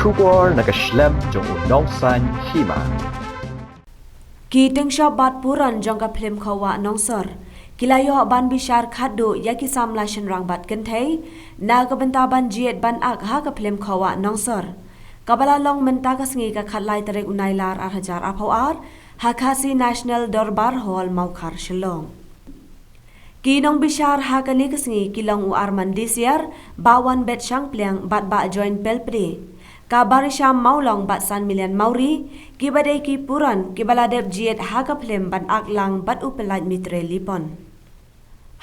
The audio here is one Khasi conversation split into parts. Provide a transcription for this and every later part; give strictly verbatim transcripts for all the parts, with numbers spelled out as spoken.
Khubor na ka shlem jong u Nongsaiñ Hima. Ki tyngshop bad puran jong ka phlim Khawah Nongsor ki la ïoh ban bishar khatduh ïa ki samla shynrang bad kynthei na ka bynta ban jied ban ak ha ka phlim Khawah Nongsor, kaba la long mynta ka sngi ka khatlai tarik u Nailar ar hajar arphew ar ha Khasi National Dorbar Hall, Mawkhar, Shillong. Ki nongbishar ha kane ka sngi ki long u Arman Disiar, Bah Wanbet Shangpliang bad Bah Join Pelpde. Ka Barisham Mawlong bad San Milian Mawri kiba dei ki puran kiba la dep jied ha ka phlim ban ak lang bad u Pyllait Mitre Lipon.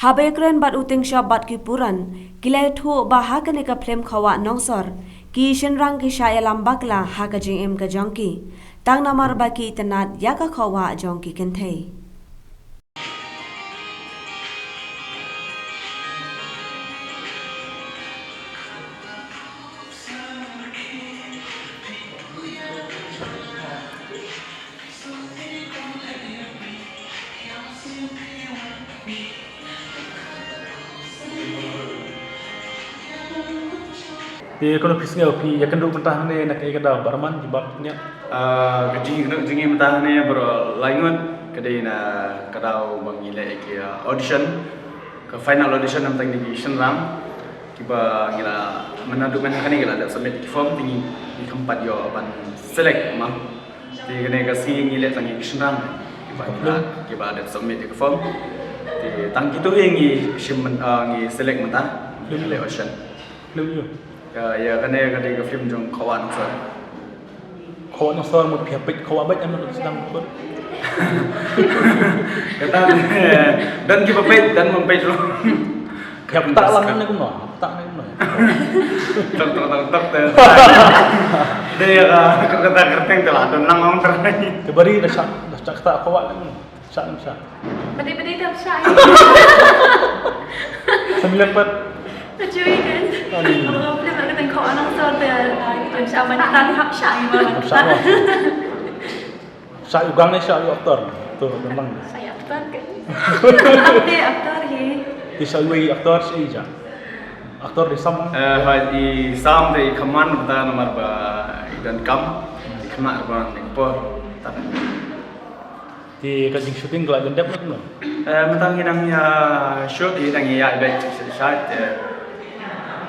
Haba ïakren bad u tyngshop bad ki puran, ki la ïathuh ba ha kane ka phlim Khawah Nongsor ki shynrang ki shah ïalam bakla ha ka jingim ka jong ki, tang namar ba ki itynnad ïa ka khawah jong ki kynthei. Te kano phi sngew, phi ïakynduh mynta hangne na kaei ka daw, baroh arngut ki bak ne? Ah, ka jingïakynduh jong ngi mynta hangne baroh lai ngut, ka dei na ka daw ba ngi leh ïa ki, ah, audition, ka final audition namar ngi ki shynrang kiba ngi la, mynta mynta kane ngi la dep submit ki form, te ngi, ngi khlem pat ïoh ban select ma. Te kane ka sngi ngi leh tang ïa ki shynrang kiba ngi la, kiba dep submit ïa ki form. Te tang kito hi ngi shim myn-, ah, ngi select mynta, ngi leh audition. Film ïa. Ïa, ïa, kane ka dei ka film jong Khawah Nongsor. Khawah Nongsor mut phi peit Khawah beit em, sdang kot. Kata, eh, don kiba peit, don bym peit ruh. Ïa, pyntak lang ne kumno? Pyntak ne kumno? Tok, tok, tok, tok, te. Dei ïa ka, ka, kata kyrteng te la don lang ong ter. Te bari da shah, da shah kata Khawah ne kumno? Shah ne shah. Badi badi tam shah. Sembilan pat. Kachui kan. Aduh. Kalau film nak kata kau anak sor te, ah, itu shah ban kita ni hap shah ni, ban kita. Shah. Shah u gang ne shah u aktor. Tu memang. Shah aktor kan. Aktor, aktor hi. Ti shah u aktor shi ja. Aktor di sam. Eh, hai, i sam te i kman bta namar ba i don kam. I kman ba ni por. Tapi Te ka jingshooting ka la jan dep ne kumno? Eh, mynta ngi dang ïa shoot, ngi dang ïa beit shai, eh,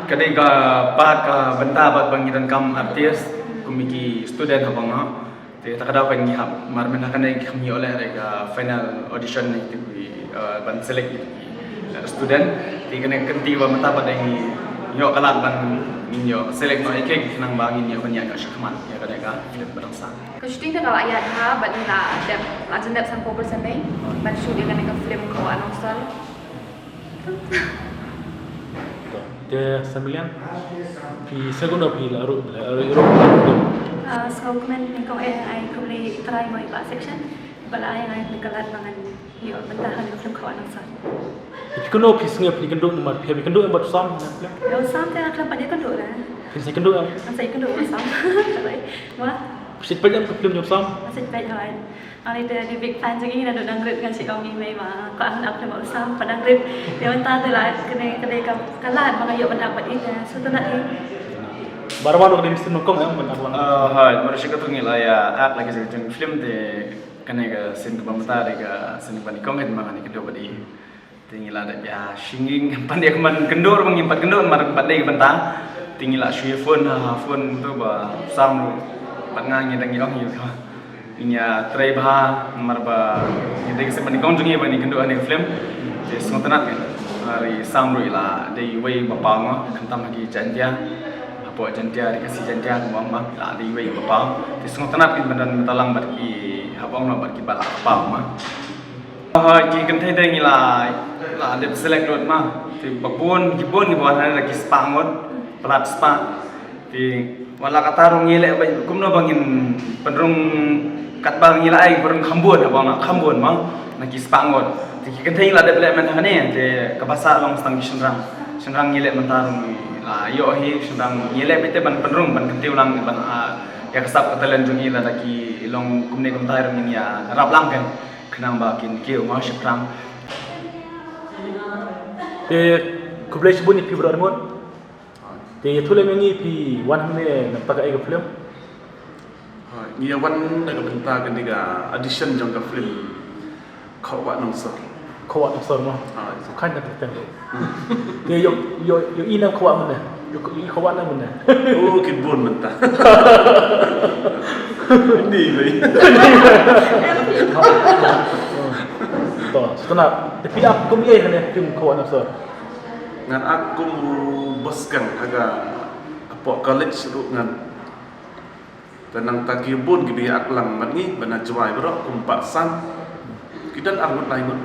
ka dei ka part ka bynta bad ba ngi donkam artist kum ki student ha bang noh. Te ta ka daw ka ngi hap mar mynta kane ngi kham ïoh leh ka final audition ne te ki, eh, ban select ki, eh, student. Te kane ka kynti ba mynta ba dang ngi ïoh ka lad ban ngi ïoh select noh ïa ki khnang ba ngi ïoh ban ïa ïoh shakhmat ïa kane ka film ba dang sah. Ka shooting te ka la ïaid bha bad ngi la dep, la jan dep sanphew percent ban shoot ïa kane ka film Khawah Nongsor. Te Sembilan, phi sngewkmen phi la ruh, la ruh, ruh, ruh. Ah, sngewkmen nyngkong eh, ai khublei trai mo i Bah Section ba la ai ngai ka lad ba ngan ïoh bynta ha ka film Khawah Nongsor. Phi kynduh, phi sngewbha phi kynduh namar phi kynduh em bad u Sam, ne? Ïa u Sam te nga khlem pat ïakynduh re. Phi sa kynduh em? Nga sa ïakynduh u Sam. Wah. Phi sa peit em ka film jong u Sam? Nga sa peit, hooid. Nga dei, dei big fan jong i, naduh dang rit nga shu ong ïa i mei ma, ko ang ap film u Sam pat dang rit. Te mynta te la kane, kane ka, ka lad ba nga ïoh ban ap bad i te sngewtynnat hi. Baroh baroh ka dei mesti nyngkong em ban ap lang. Ah, hooid, baroh shi katto ngi la ïa act la ki jong film te. Kane ka sien kaba mynta dei ka sien kaba nyngkong, hynrei ma nga ngi kynduh bad i. Te ngi la dep ïa shim ngi pan ïa ka man kynduh, ruh ma ngi pat kynduh, ma ruh pat dei ka bynta. Te ngi la shu ïa phone, ha, ha phone tu ba Sam ruh pat nga ngi dang ïa ong ïa ka. Ngi ïa trei bha, namar ba ngi dei ka sien kaba nyngkong jong ngi ba ngi kynduh ha kane ka film. Te sngewtynnat ngi. Hari Sam ruh i la dei iwei ba paw nga, khamtam ha ki Jaintia. Hapoh Jaintia, ri Khasi Jaintia, kumba ong ma, la dei iwei ba paw. Te sngewtynnat ngi ban don bynta lang bad ki, haba ong ma bad ki ba la paw ma. Ah, ki kynthei te ngi la, la dep select lut ma. Te ba bun, ki bun ki ba wan hangne la ki spah ngut, palat spah. Te wat la katta ruh ngi leh ba kumno ba ngin pynrung katba ngi la ai pynrung kham bun, haba ong ma kham bun ma. Na ki spah ngut. Te ki kynthei ngi la dep leh mynta kane, te kaba sah long tang ki shynrang. Shynrang ngi leh mynta ruh ngi la ïoh hi, shynrang ngi leh beit te ban pynrung, ban kyntiew lang, ban, ah, ïa ka sap ka talent jong ngi lada ki long kumne kumta ruh ngin ïa rap lang kan. Khnang ba kin kiew ma shaphrang. Te khublei shibun ïa phi baroh arngut. Te ïathuh lem ïa ngi, phi wan hangne na bynta kaei ka film? Hooid, ngi ïa wan na ka bynta kane ka audition jong ka film Khawah Nongsor. Khawah Nongsor mo? Hooid. Sukhaiñ na ka bynta. Te ïoh, ïoh, ïoh i nam khawah mynne? Ïoh, ïoh i khawah nam mynne? Oh, ki bun mynta. Ni bai. To, sngewtynnat. Te phi act kum ei hangne, film Khawah Nongsor? Ngan act kum u Bosgang ha ka, hapoh college ruh ngan. Te nangta ki bun kiba ïa act lang bad ngi, ba na Jowai baroh kum Bah San. Ki don ar ngut lai ngut.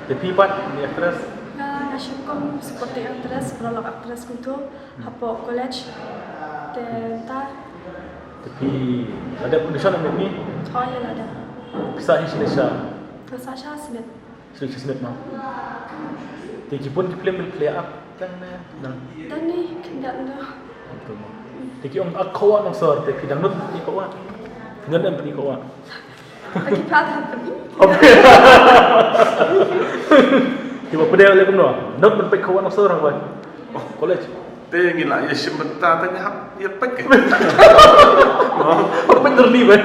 Te phi pat, phi actress? Nga, nga shim kum supporting actress, paralok actress kumto, hapoh college. Te ta. Te phi la dep audition mynne? Oh, ïa la dep. Phi sah hi shane sha? Nga sah sha Smith. Sha Smith mo. Te ki bun ki film phi la act tang ne nang? Tang ne khyndiat nda. Te ki ong act Khawah Nongsor, te phi dang nud phi khawah? Nud em phi khawah? Ki pat ha phi. Ki ba pdeng le kumno? Nud ban peit Khawah Nongsor hangwei college. Te ngi la ïa shim bynta te ngi hap ïa peit. Hap peit ner ni ban.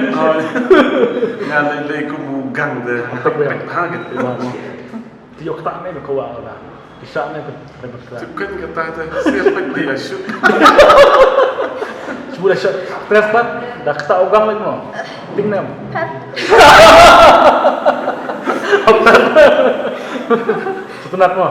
Nga lei lei kum u Gang te hap peit ha kit. Ti ïoh kata ne ka wa la. Ki shah ne ka ka. Te kan kata te sia peit ni la shu. Shu la shu. Press pat da kata u Gang lei mo. Ting nem. Pat. Sngewtynnat mo.